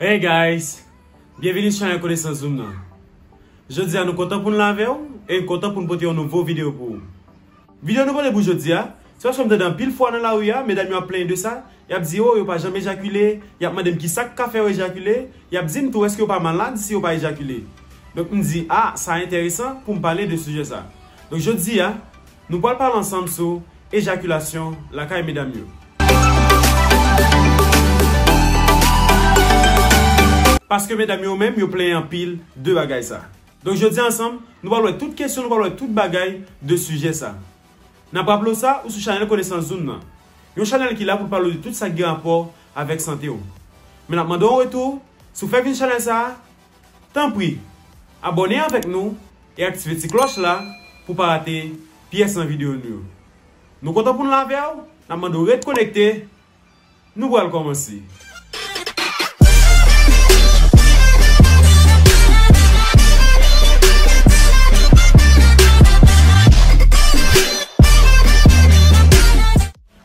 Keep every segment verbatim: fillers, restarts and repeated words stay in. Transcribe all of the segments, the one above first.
Hey guys! Byenvini sou chanèl Konesans Zoom nan. Jodi a nou kontan pou n la avè w e n kontan pou n pote yon nouvo videyo pou ou. Videyo nou pote pou jodi a, se paske m tande anpil fwa nan lari a, medam yo ap plenyen de sa, y ap di, oh, yo pa janm ejakile, y ap mande m kisa k ka fè yo ejakile, y ap di m tou èske yo pa malad si yo pa ejakile. Donk m di, ah, sa enteresan pou m pale de sijè sa. Donk jodi a, nou pral pale ansanm sou ejakilasyon lakay medam yo. Paske medam yo menm, yo plenyen anpil de bagay sa. Donk jodi a ansanm, nou pral wè tout kesyon, nou pral wè tout bagay de sijè sa. N ap raple w sa, ou sou chanèl Konesans Zoom nan. Yon chanèl ki la pou l pale w de tout sa k gen rapò avèk sante w. Men n ap mande w an retou, si w fèk vin chanèl sa a, tanpri, abòne avèk nou e aktive ti klòch la pou w pa rate pyès nan videyo nou yo. Nou kontan pou n la avè w, n ap mande w ret konekte, nou pral kòmanse.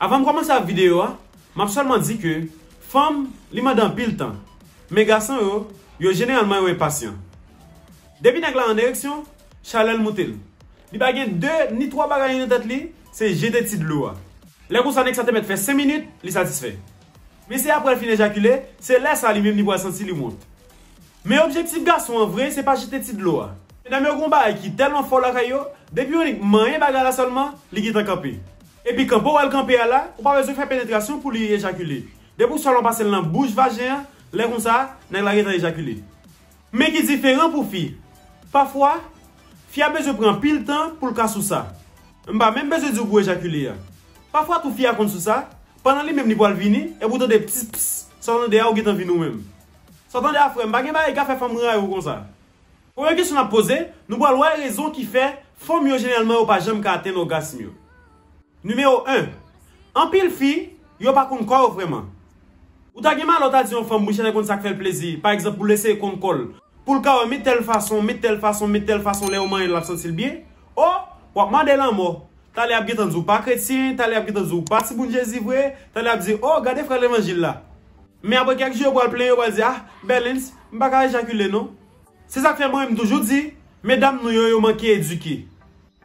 Avan m kòmanse ak videyo a, m ap sèlman di ke fanm, li mande anpil tan. Men gason yo, yo jeneralman yo enpasyan. Depi nèg la an ereksyon, chalè l moute l. Li pa gen de ni twa bagay nan tèt li, se jete ti dlo a. Lè konsa nèg sa te mèt fè senk minit, li satisfè. Men se apre l fin ejakile, se lè sa li menm li pral santi li wont. Men objektif gason an vre, se pa jete ti dlo a. Medam yo gen yon bagay ki tèlman fò lakay yo, depi yo nik manyen bagay la sèlman, li gentan kanpe. Epi kanpe w wè l kanpe a la, ou pa bezwen fè penetrasyon pou li ejakile. Depi w sèlman pase l nan bouch vajen an, lè konsa, nèg la gentan ejakile. Men ki diferan pou fi. Pafwa, fi a bezwen pran anpil tan pou l ka sou sa. M pa menm bezwen di w pou ejakile a. Pafwa tou fi a konn sou sa, pandan li menm li pral vini, epi w tande ps ps, sa w tande a ou gentan vini w menm. Sa w tande a frè m, pa gen bagay ki ka fè fanm rayi w konsa. Premye kesyon n ap poze, nou pral wè rezon ki fè fanm yo jeneralman yo pa janm ka atenn ògasm yo. Nimewo en, anpil fi, yo pa konn kò yo vrèman. Ou ta gen malè w ta di yon fanm pou l chèche konn sa k fè l plezi, pa egzanp pou l eseye konn kò l, pou l ka wè men tèl fason, men tèl fason, men tèl fason lè yo manyen l l ap santi l byen. O, w ap mande lanmò. Talè y ap gentan di w pa kretyen, talè y ap gentan di w pa timoun Jezi vre, talè y ap di, o, gade frè levanjil la. Men apre kèk jou yo pral plenyen, yo pral di, ah, Bèlens, m pa ka ejakile non. Se sa k fè mwen menm m toujou di, medam nou yo, yo manke edike.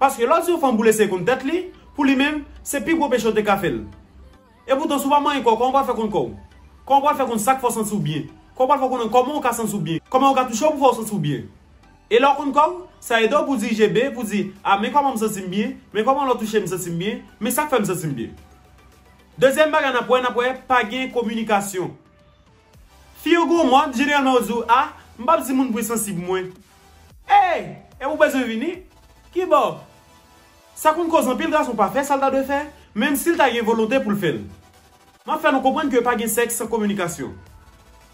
Paske lè w di yon fanm pou l eseye konn tèt li, pou li menm, se pi gwo peche w te ka fè l. Epoutan, si w pa manyen kò w, kòman w pral fè konn kò w? Kòman w pral fè konn sa k fè w santi w byen? Kòman w pral fè konn kòman w ka santi w byen? Kòman yo ka touche w pou fè w santi w byen? E lè w konn kò w, sa ede w pou dirije be, pou di, a, men kòman m santi m byen, men kòman lè w touche m, m santi m byen, men sa k fè m santi m byen. Dezyèm bagay n ap wè, n ap wè pa gen kominikasyon. Fi yo gen yon mòd, jeneralman yo di w, a, m p ap di moun pou l sansib mwen. Ey! Epi w bezwen vini? Kibò? Sa konn koz anpil gason pa fè sa l ta dwe fè, menm si l ta gen volonte pou l fè l. M ap fè nou konprann ke pa gen sèks san kominikasyon.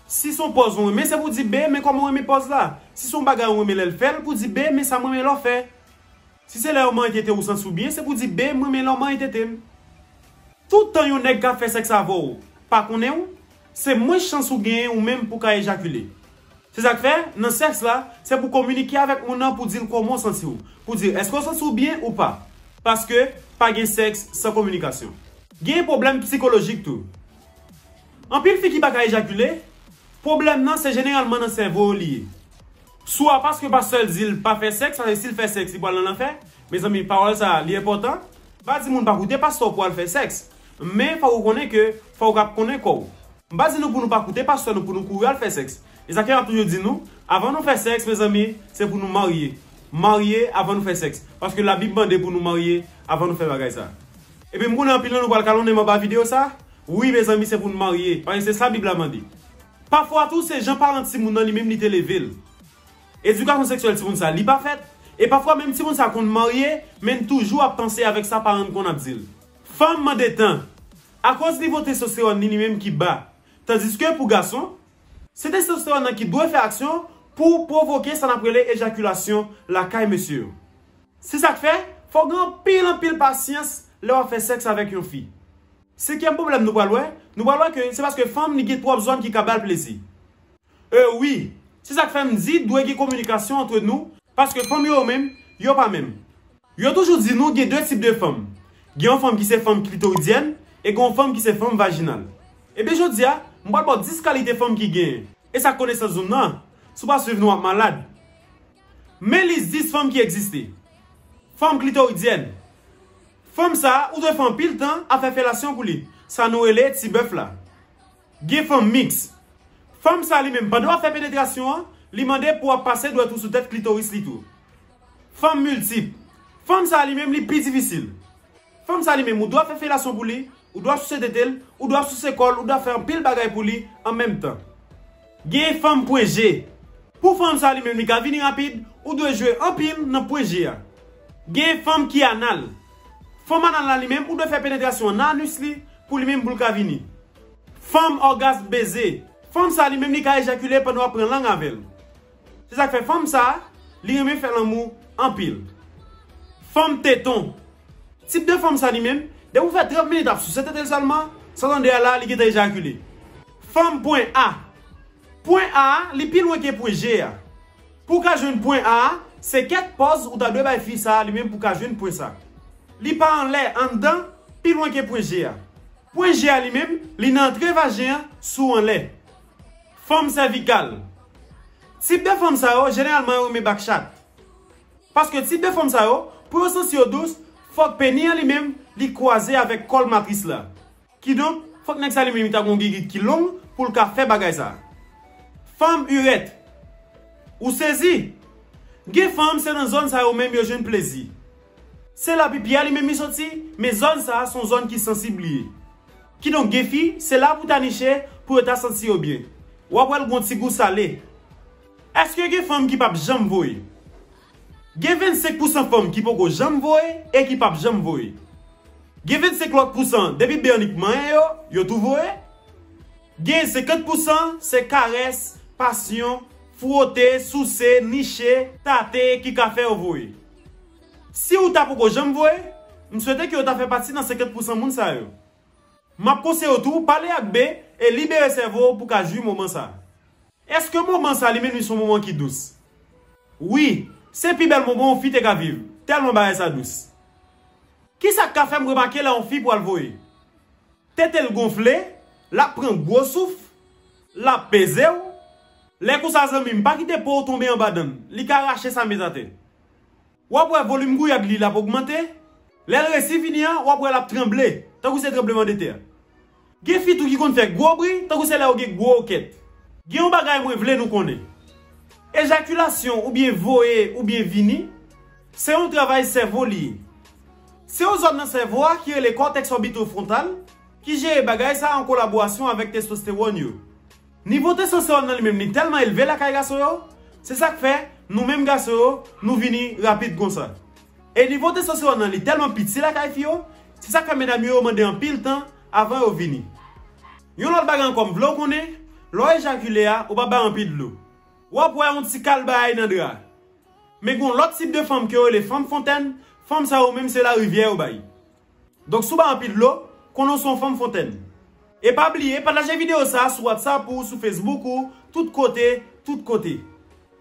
Si se yon pòz ou renmen, se pou di, be, men kòman w renmen pòz la. Si se yon bagay ou renmen lè l fè l, pou di, be, men sa m renmen lè w fè. Si se lè yo manyen tete w ou santi w byen, se pou di, be, m renmen lè w manyen tete m. Toutan yon nèg k ap fè sèks avè w pa konnen w, se mwens chans ou genyen ou menm pou w ka ejakile. Se sa k fè, nan sèks la, se pou kominike avèk moun nan pou di l kòman w santi w, pou di èske w santi w byen ou pa. Paske pa gen sèks san kominikasyon. Gen pwoblèm sikolojik tou. Anpil fi ki pa ka ejakile, pwoblèm nan se jeneralman nan sèvo yo li ye. Swa paske pastè l di l pa fè sèks, paske si l fè sèks, li pral nan lanfè. Mezanmi, pawòl sa a, li enpòtan. M pa di moun pa koute pastè w pou al fè sèks. Men fòk ou konnen ke fòk ou ap konnen kò w. M pa di nou pou nou pa koute pastè nou pou nou kouri al fè sèks. E sa k fè m ap toujou di nou, avan nou fè sèks, mezanmi, se pou nou marye. Marye avan nou fè sèks. Paske Labib mande pou nou marye avan nou fè bagay sa. Epi m konnen anpil nan nou pral kalonnen m anba videyo sa. Wi, mezanmi, se pou nou marye. Paske se sa Bib la mande. Pafwa tou, se jan paran timoun nan li menm li te leve l. Edikasyon seksyèl timoun sa, li pa fèt. E pafwa menm timoun sa konn marye, men n toujou ap panse avèk sa paran n konn ap di l. Fanm mande tan. Akoz nivo testostewòn li, li menm ki ba. Tandiske pou gason, se testostewòn nan ki dwe fè aksyon pou pwovoke sa n ap rele ejakilasyon lakay mesye yo. Se sa k fè, fò w gen anpil, anpil pasyans lè w ap fè sèks avèk yon fi. Senkyèm pwoblèm nou pral wè, nou pral wè ke se paske fanm li gen twòp zòn ki ka ba l plezi. E wi, se sa k fè m di dwe gen kominikasyon ant nou, paske fanm yo, yo menm, yo pa menm. Yo toujou di nou gen de tip de fanm. Gen yon fanm ki se fanm klitoridyen e gen yon fanm ki se fanm vajinal. Ebyen jodi a, m pral ba w dis kalite fanm ki genyen. E sa k konesans zoom nan, si w pa swiv nou w ap malad. Men lis dis fanm ki egziste. Fanm klitoridyèn. Fanm sa a, ou dwe fè anpil tan ap fè felasyon pou li. Sa nou rele ti bèf la. Gen fanm miks. Fanm sa a li menm, pandan w ap fè penetrasyon an, li mande pou w ap pase dwèt ou sou tèt klitoris li tou. Fanm miltip. Fanm sa a li menm, li pi difisil. Fanm sa a li menm, ou dwe ap fè felasyon pou li, ou dwe ap souse tete l, ou dwe ap souse kò l, ou dwe ap fè anpil bagay pou li an menm tan. Gen fanm pwen G. Pou fanm sa a li menm, li ka vini rapid, ou dwe jwe anpil nan pwen G a. Gen fanm ki anal. Fanm anal la li menm, ou dwe fè penetrasyon nan anus li pou li menm pou l ka vini. Fanm ògasm beze. Fanm sa a li menm, li ka ejakile pandan w ap pran lang avè l. Se sa k fè fanm sa a, li renmen fè lanmou anpil. Fanm teton. Tip de fanm sa li menm, depi w fè trant minit ap souse tete l sèlman, sa w tande a la, li gentan ejakile. Fanm pwen A. Pwen A a, li pi lwen ke pwen G a. Pou w ka jwenn pwen A a, se kèk pòz ou ta dwe bay fi sa a li menm pou w ka jwenn pwen sa. Li pa anlè, anndan, pi lwen ke pwen G a. Pwen G a li menm, li nan antre vajen an, sou anlè. Fanm sèvikal. Tip de fanm sa yo, jeneralman yo renmen bak chat. Paske tip de fanm sa yo, pou yo santi yo dous, fòk peni an li menm, li kwaze avèk kòl matris la. Kidonk, fòk nèg sa li menm li ta gon gigit ki long pou l ka fè bagay sa. Fanm irèt. Ou sezi? Gen fanm, se nan zòn sa yo menm yo jwenn plezi. Se la pipi a li menm li soti, men zòn sa a se yon zòn ki sansib li ye. Kidonk, gen fi, se la pou ta niche pou yo ta santi yo byen. W ap wè l gon ti gou sale. Èske gen fanm ki p ap janm voye? Gen vennsenk pousan fanm ki poko janm voye e ki p ap janm voye. Gen vennsenk lòt pousan, depi bè annik manyen yo, yo tou voye. Gen senkant pousan, se karès, pasyon, fwote, souse, niche, tate ki ka fè yo voye. Si ou ta poko janm voye, m swete ke ou ta fè pati nan senkant pousan moun sa yo. M ap konseye w tou, pale ak bè e libere sèvo w pou ka jwi moman sa. Èske moman sa li menm li se yon moman ki dous? Wi, se pi bèl moman yon fi te ka viv, tèlman bagay sa dous. Kisa k ka fè m remake lè yon fi pral voye? Tete l gonfle, l ap pran gwo souf, l ap peze w. Lè konsa zanmi m, pa kite po w tonbe anba dann, li ka rache sa met atè. W ap wè volim gouyad li l ap ogmante. Lè l resi fini an, w ap wè l ap tranble, tankou se tranblemanntè. Gen fi tou ki konn fè gwo bri, tankou se lè yo gen gwo okèt. Gen yon bagay mwen vle nou konnen. Ejakilasyon oubyen voye oubyen vini, se yon travay sèvo li ye. Se yon zòn nan sèvo a ki rele kòtèks òbitofwontal ki jere bagay sa an kolaborasyon avèk testostewòn yo. Nivo testostewòn nan li menm li tèlman elve lakay gason yo, se sa k fè nou menm gason yo, nou vini rapid konsa. E nivo testostewòn nan li tèlman piti lakay fi yo, se sa k fè medam yo mande anpil tan avan yo vini. Yon lòt bagay ankò m vle w konnen, lè w ejakile a, ou pa bay anpil dlo. W ap wè yon ti kal bagay nan dra. Men gen yon lòt tip de fanm ke yo rele fanm fontèn, fanm sa yo menm se larivyè yo bay. Donk si w bay anpil dlo, konnen w se yon fanm fontèn. E pa bliye pataje videyo sa a sou WhatsApp ou, sou Facebook ou, tout kote, tout kote.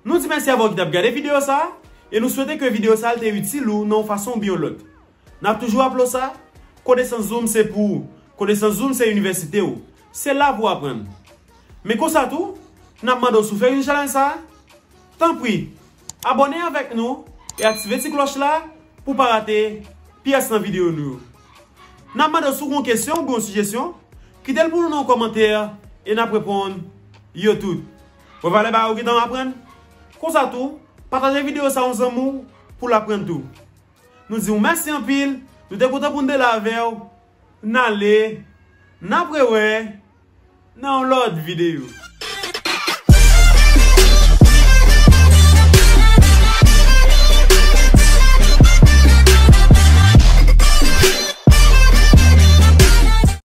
Nou di mèsi avè w ki t ap gade videyo sa a, e nou swete ke videyo sa a te itil ou nan yon fason oubyen yon lòt. N ap toujou raple w sa, Konesans Zoom se pou ou, Konesans Zoom se inivèsite w, se la pou w aprann. Men konsa tou, n ap mande w si w fè youn challenge sa a, tanpri, abòne avèk nou e aktive ti klòch la pou w pa rate pyès nan videyo nou yo. N ap mande w si w gen yon kesyon oubyen yon sijesyon, kite l pou nou nan yon kòmantè e n ap reponn yo tout. Wè valè bagay ou gentan aprann? Konsa tou, pataje videyo sa a yon zanmi w pou l aprann tou. Nou di w mèsi anpil, nou te kontan pou n te la avè w. N ale, n ap rewè nan yon lòt videyo.